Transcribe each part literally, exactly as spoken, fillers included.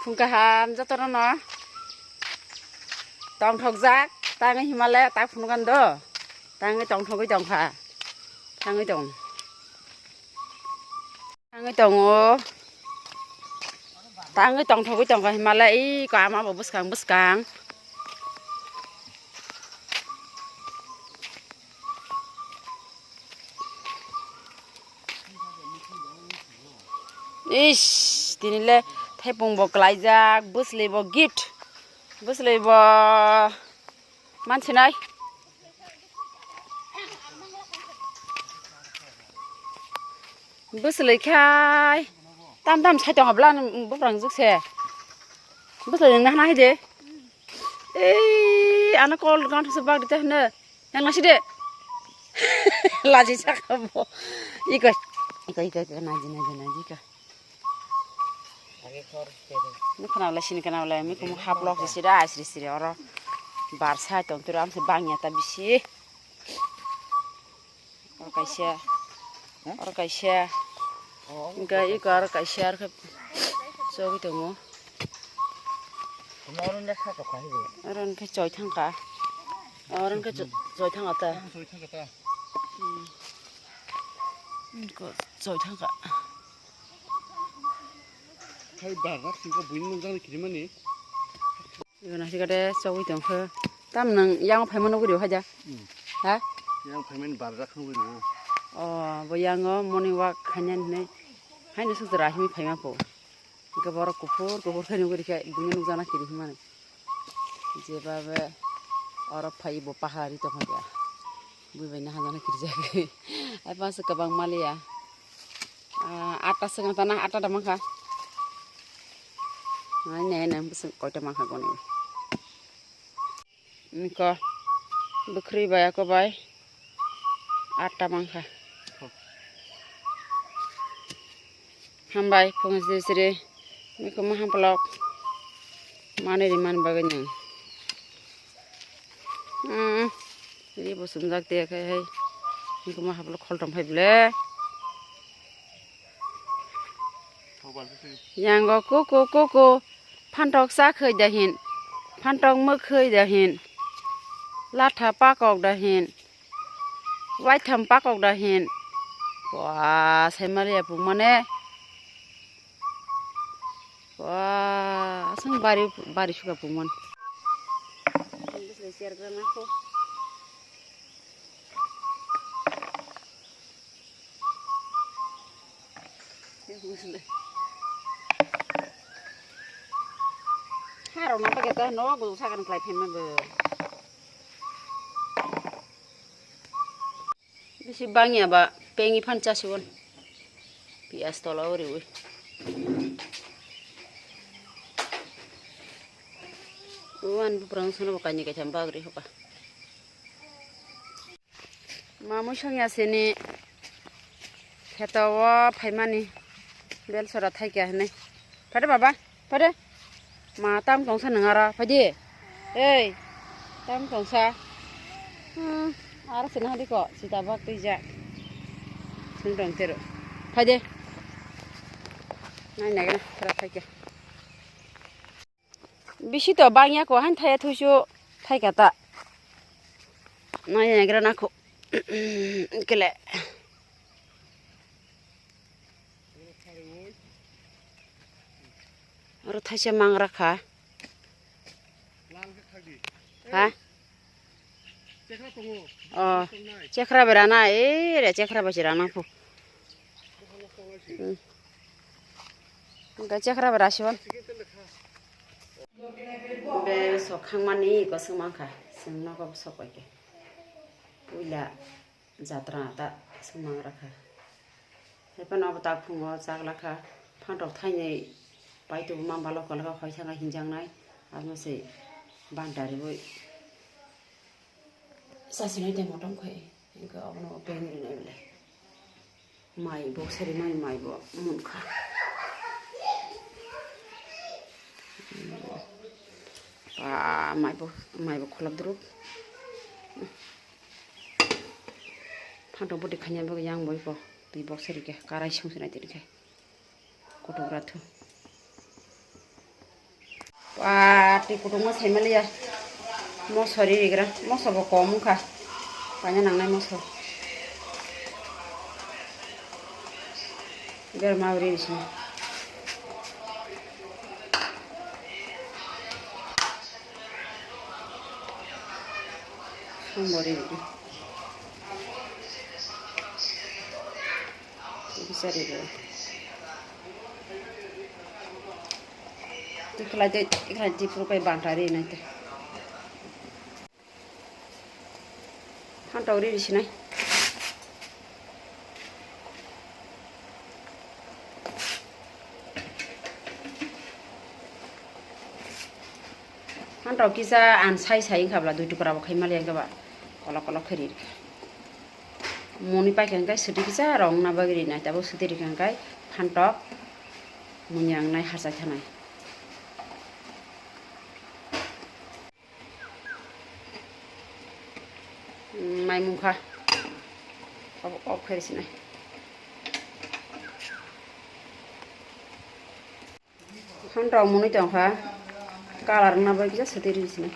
Phung kaham jotono no. Tongthokjak, tangwi himale tak phunukgan do. Tangwi tongthogwi tongkha. Tangwi tong. Tangwi tongo. Tangwi tongthogwi tongkha himale i ko ama bo bwskang bwskang. Ish, tini le thepung bo klaijak, bwsli bo gift, bwsli bo mansinai. Bwsli khai tam tam sai tong habla buprang juk se. Bwsli nang nahana hai de. Ei, ano kol gantha se bak de hne. Yang nasi de. Laji sakha bo. Iko, iko, iko, iko, naji, naji, naji, iko. Nukha na wala sini kana wala, mi kumu haplok sisi da, siri siri oro. Bar sai tong turu amse bangya ta bisi. Oro kaisa. Oro kaisa. Hwnkhe iko oro kaisa oro khe chogwi tongo. Oro hwnkhe choi thangkha. Oro hwnkhe cho-, choi thangkha ta. Hmm. Iko choi thangkha. Hai barrak singkha buini nukjaknai kirimani. Ibo naisik de chogwi tongkha. Tam nang yang phaima nugwi rw haja. Hmm. Ha? Yang phaimani barjak nugwi rw. O, bo yango morning walk khainani hinwi. Haino suk jora himwi phaima po. Hwnkhe borok kuphur kuphur khe nugwi rikha, buino nukjakna kiri himani. Jeba be oro phai bo pahari tongkha khe. Bui bai no hajakna kirijak. Ai bangsa kwbang maliya. Ah, atta swkang tana, atta da mankha. Nai nai nai bwswk koita mankha goni. Niko bwkhri bai ako bai atta mankha. Hambai phung sri sri. Niko maham plok. Mani ri man bagwi nang. Hmm. Ri bo sumjak te khai hai. Niko maham plok khol tong phai ble. Yango kuku kuku phantok cha khoi da hin, phantok mwkhwi da hin, latha pakok da hin, waitham pakok da hin. Wah, sai maliya pung mane. Wah, aswng bari, bari suka pung man. Harok no pakai teh no gulung sakan kelai phen mebo. Bisi bangya ba pengi phan chasiwon. Pias tola uriwi. Uan buprang sono bo kaini kaitham bagri hoka. Ma muisang ya sini kheto o phaimani bel sora thaikya hinwi. Phade baba, phade. Ma tam tongsa nang aro, phaidi. Ei, tam tongsa. Hmm, aro sini hadi ko, sita bak twi ja. Sini tong tero. Phaidi. Nai nai gana, sora thaikya. Bisi to bangya ko han thaya thuisu thaika ta. Nai nai gra nakho. Kele. Oro thaisa mangra kha. Ha? Oh, chekra berana, eh, re chekra basi rana pho. Hmm. Hwnkhe chekra bai rasiwon. Be sok khangmani iko swngmang kha. Chwng nogo sok bai khe. Puila jatra ta swngmang rakha. Hai phano abo tak phungo chak lakha. Phantok thainwi pai tubu mamba lokha lokha hoi thangkha hinjaknai. Abo se banta riwi. Sasinai de motom khai, hingke abono beng rinai bole. Mai bo sari mai, mai bo munkha. Ba, mai bo, mai bo kholop duruk. Phantok bwtwi khanya bagwi yang boi bo. Twi bok sari khe, karai sung sinai tini khe. Kotogra thu. Pati kutung ma saimaliya. Moso ri rigra. Moso bo kom wngkha. Paina nangnai moso. Ber ma ri bising. Song bo ri. Bisa ri ri. Tikhlai tei, tikhlai tei phuru pai banta ri nai tei. Phantok ri ri sinai. Phantok kisa ang sai sai wngkha bwla dui tukra bo khai maliya wngkha ba kolok kolok khe ri rikha. Moni paikha hwnkhe swtwi kisa rok wngna bagwi rinai tabuk swtwi rikha hwnkhe phantok muiya wngnai harchai thanai. Mai mungkha. Off, off khe sinai. Phantok mwnwi tongkha. Colour wngna bai kisa swtwi ri sinai.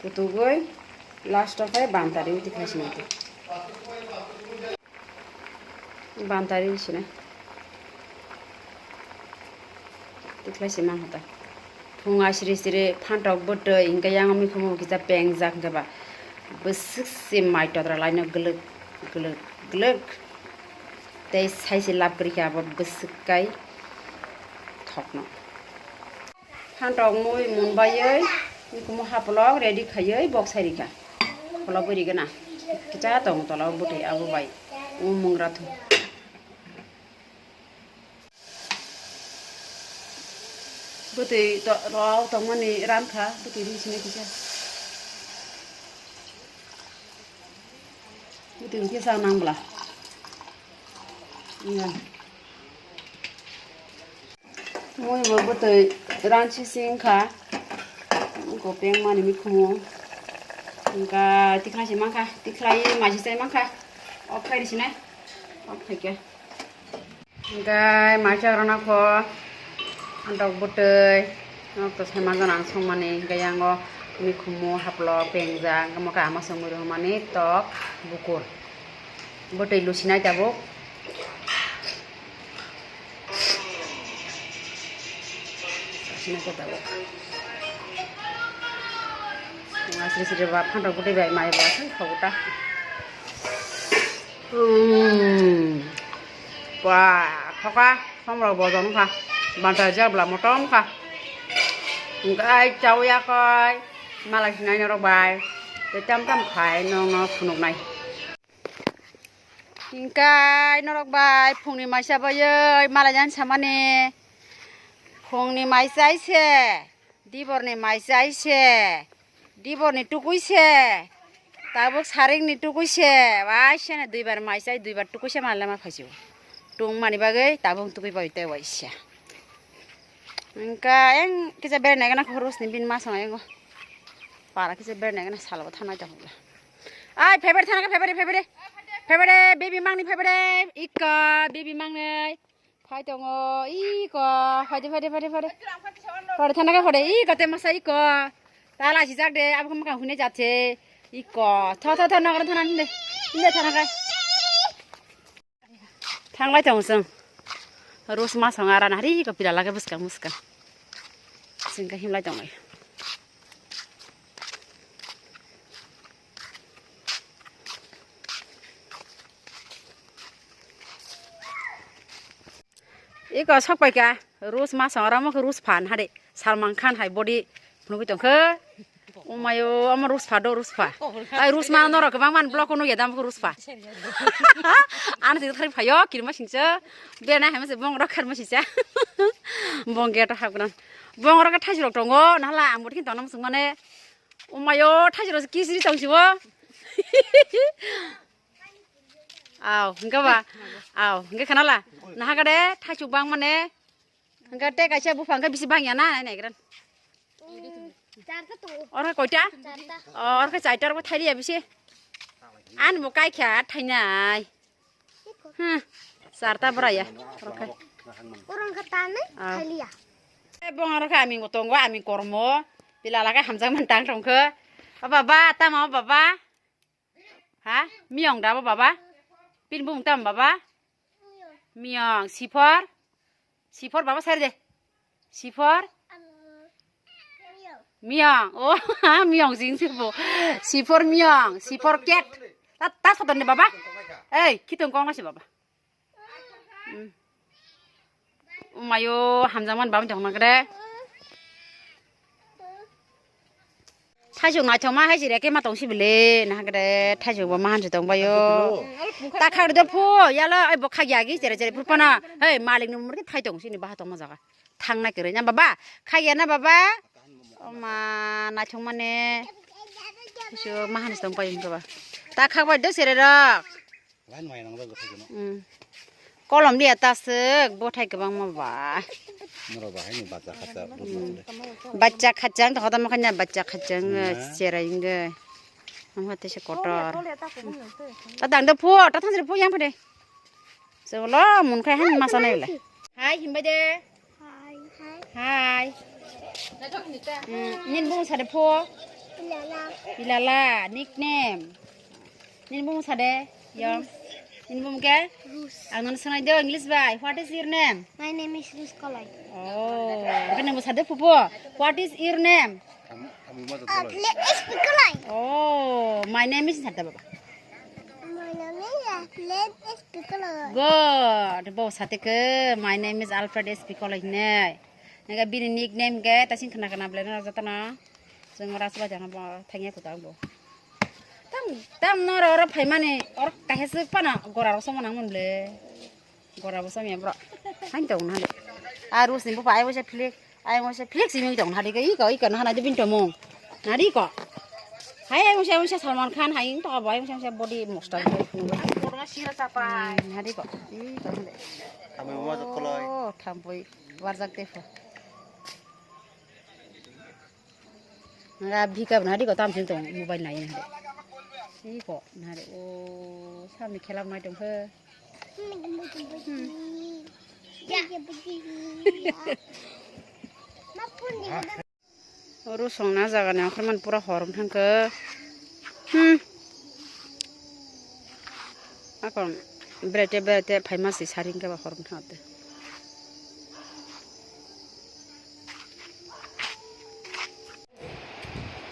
Kutugwi last o khe bantari wngwi tikhlai sinai. Bantari sinai. Tikhlai se man hota. Phung asri sri phantok bwtwi hwnkhe yang mikhumu kisa pengjak hwnkhe ba. Bwswk se mai todra laino glwk glwk glwk. Tei sai se lab kwrwi khe abo bwswk kai thokno. Phantok mui munbaiwi, mikhumu hapolok ready khaiwi bok sai rikha. Kholobwi rigana. Kicha tong tola o bwtwi abo bai. O mungra thu. Bwtwi to-, rok tongmani rankha, bwtwi ri sini kisa. Bwtwi kisa nang bwla. Iya. Mui bo bwtwi ranchi sing kha. Ko peng mani mikhumu. Hingka tikhlai se mankha, tikhlai maisi chai mankha. Off khai risinai. Off khai khe. Hingka maisa rana kho. Dok bwtwi. Nok to sai manjana ang songmani. Hingka yango mikhumu haplo pengjak. Hingka mokhe ama songmani rwmani tok bukur. Bwtwi lusinai tabuk. Lusinai khe tabuk. Asri sri ba phantok bwtwi bai mai ba sai kho ta. Hmm. Ba, khoka, somrok bojong kha. Banta jabla motom kha. Hingkai chauya koi. Malai sinai norok bai. Tei tam tam khai nong no phunuknai. Hingkai norok bai phungni maisa bayoi malai jan samani. Phungni maisai se, diborni maisai se, diborni tukui se, tabuk saringni tukui se, waisene duibar maisai, duibar tukui se malai ma phaisio. Tungmani bagwi tabuk tukui bai tei waisa. Hingka eng kisa berai nai gana khorosni bini masong ayango. Para kisa berai nai gana salbo thanai tongla. Ai, favorite thana ka, favorite, favorite. Favorite, baby mangni favorite. Ika, baby mangni. Phai tongo, iko. Phai de, phai de, phai de, phai de. Phai de, thana ka, phai de. Iko, te masa iko. Tala si jak de, abo kama ka hune jat se. Iko. Tho, tho, tho, nokra thana hinde. Hinde thana ka. Thanglai tongo chwng. Rus masong ara nahari ko pira lage bwskang bwskang. Chwng khe himlai tongo. Iko sok pai ka. Rus masong ara mo rus phan hade. Salman Khan hai body phunugwi tongkhe. Omayo, omo rus pha do, rus pha. Ai, rus ma norok kwbang man block o nugya dam rus pha. Ano twi thari phayo, kirma singcha. Bena hai mase bong rok kharma singcha. Bong gate hapgran. Bong rok thaisi rok tongo, nala ang botkin tongnam sung mane. Omayo, thaisi rok kisiri tong sibo. Aw, hingke ba? Aw, hingke khanala. Nahagade, thaisuk bang mane. Hingke te kaisa buphang khe bisi bangya na, nai nai gran. Mm, charta tongo. Oro koita? Charta. O, oro khe chaita, oro khe thailiya bisi. Ani bo kaikha, thainai. Hmm, charta boraya. Oro khe. Kurang ketane Ah. Khalia. Eh, bong aro khe aming bo tongo, aming kormo. Pila lage hamjakmani tang tongkhe. O baba, tamo baba? Ha? Miyong da bo baba? Pin bung tam baba? Miyong, siphor? Siphor baba sari de. Siphor? Miyong. Oh, ha, miyong sing sibo. Siphor miyong, siphor ket. Ta, ta soton de baba? Ei, kitong kong nasi baba. Hmm. Umayo, hamjakmani baba tong nang kre. Thaijwk naithokma hai jira khe ma tong sibole, nahakre thaijwk bo mahan se tong baio. Ta khagri do phu, yalo ai bo khagya gi jere jere phu pana. Hei, malik ni umur khe thai tong sini baha tongma jaga. Thang na kere na baba, khagya na baba. O ma, naithok mane. Su mahan se tong baio baba. Ta khagbai do sere rok. Lain mai nang jago thai no. Hmm. Kolom dia tasuk, bo thai kwbangma ba. Noro ba hai ni bacha khacha dut Hmm. Bacha khachang to hodam khanya bacha khachang Hmm. Cherai inge. Ang hate se kotor. Ta dang de phu, ta thang de phu yang phade. Solo mun khai han masa nai le. Hai himbai de. Hi. Mm, nin bung sade pho? Ilala. Ilala, nickname. Nin bung sade? Yong. Nin bung ke? Rus. Ang non sanai do English bai. What is your name? My name is Rus Kolai. Oh, kene bung sade pho pho. What is your name? Kamu, kamu masa Uh, Kolai. Play S P Kolai. Oh, my name is sade baba. My name is Alfred S P Kolai. Good. Bo sate ke, my name is Alfred S P Kolai hinai. Naga bini nickname ke, tasing khna khna belai no jatano. Jeng ora seba jana bo, thangya kuta bo. Tam, tam no ro ro phaimani, or kahese pana, gora ro somo nang mun ble. Gora bo samya bro. Hain tong na de. A Rus ni bo pai bo se Felix. Ai mo se Felix ni tong na de i ko i ko na na de bin to mo. Na de ko. Hai ai mo se mo se Salman Khan hai to bo ai mo se mo se body mostar. Korma sira chapai. Na de ko. I ko na de. Kami mo to koloi. Oh, thampui. Warjak te pho. Nga bhika bwna di ko tam sin tong mobile nai hade. Iko nare o samni khela nai tong khe. Oro songna jaga ni okhorman pura horom thang khe. Hmm. Akon berete berete phaima si saring khe ba horom thang te.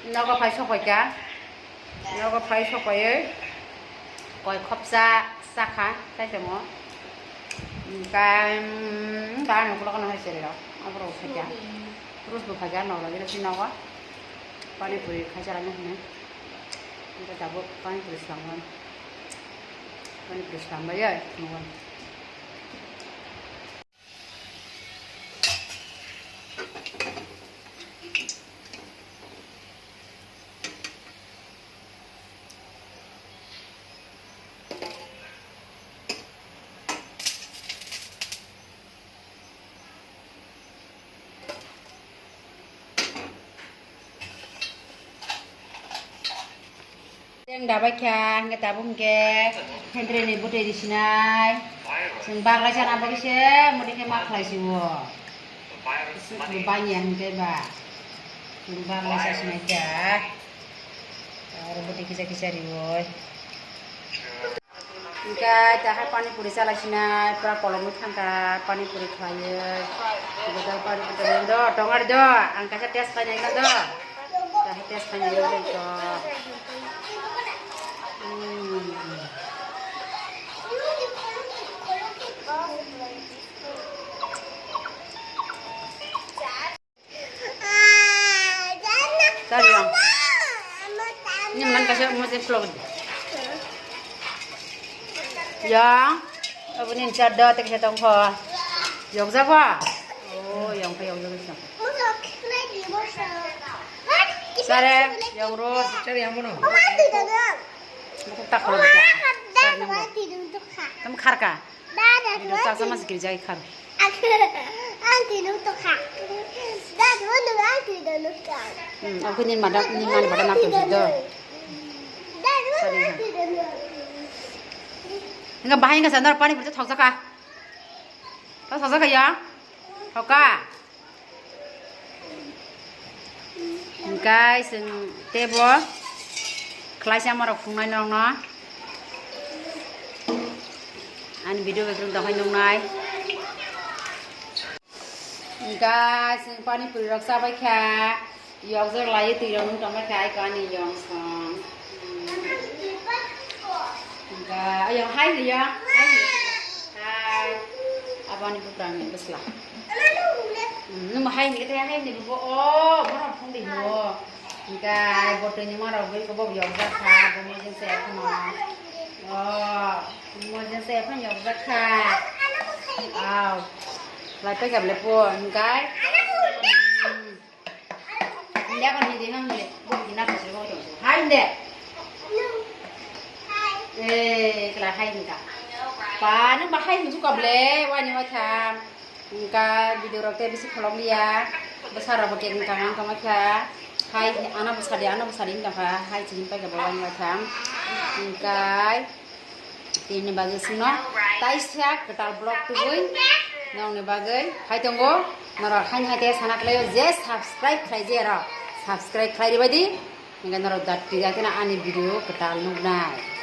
Nogo phai sokoi kha. Nogo phai sokoi koi khopsa sakha tai tongo. Hingkhe, hingkhe ani ukulok no hai cherwi rok. Aborok phai kha. Rus bo phai kha, nogo lagi rok si nogo. Pani puri khai chalai nai hinwi. Hingkhe tabuk pani puri swlangmani. Pani puri swlangbai ye, nogo. Teng dabai kha, hingke tabuk hingke, hendreni bwtwi risinai. Chwng baglai sana bagwi se, muti khe ma khlai si o. Banya hingke ba. Chwng baglai sa sinai kha. Aro bwtwi kisa kisa riwoi. Hingke tahai pani puri chalai sinai, pura kolomwi thangkha pani puri khlaiwi. Hingke pani puri do, tongari do, ang kaisa test khainai do. Tahai test khainai do. Hmm. Sari yang. Ini mana kasih mau sih vlog. Yang, apa nih, cado tak saya tongkol. Yang siapa? Oh, yang kayak yang siapa? Sare, yang rus. Sare yang mana? Tak kalau tak. Sare yang mana? Kamu kar kah? Video sa sama sikir jai khar. Ang twi nuk tokha. Dad, mo nuk ang twi nuk tokha. Hmm, aku ni madam, ni mana madam aku twi do. Dad, mo nuk ang twi nuk. Enggak bahaya enggak sandar pani berarti thok saka. Sajak ya? Hoka? Hingkai chwng tebo khlaisa morok phungnai nokno. Ani video bai kwrwng tongkhai nuknai. Hingkai chwng pani puri rok chabai kha. Yokjak lai twi rok nung tongbai kha ai ani yong song. Hingkai ayong hai ni ya. Hai. Aboni buprang ni bwsla. Hmm, nung hai ni kete hai ni bo o bono phung di mo. Hingkai bo twi ni ma rok bai ko bo yokjak kha bo mo jeng se phano. O mo jeng se phano yokjak kha. Aw. Lai pai kha ble po hingkai. Hmm. Hindi ako hindi nang hindi. Hindi na kasi ko to. Hai hindi. Eh, kala hai hindi ka. Pa, nang ba hai hindi ka ble, wani wa tham. Hingka video rok te bisi kholok liya. Bwsa rok bo kek hingka nang tongma kha. Hai, ana bwsa de, ana bwsa de hingka kha. Hai chini pai ka bo wani wa tham. Hingkai. Tini bagwi sino taisa kwtal vlog tubui nongni bagwi hai tongo. Norok haini hai te sana khlaio je subscribe khlai je rok subscribe khlai ribai di. Hingke norok dat twi jatino ani video kwtal nuknai.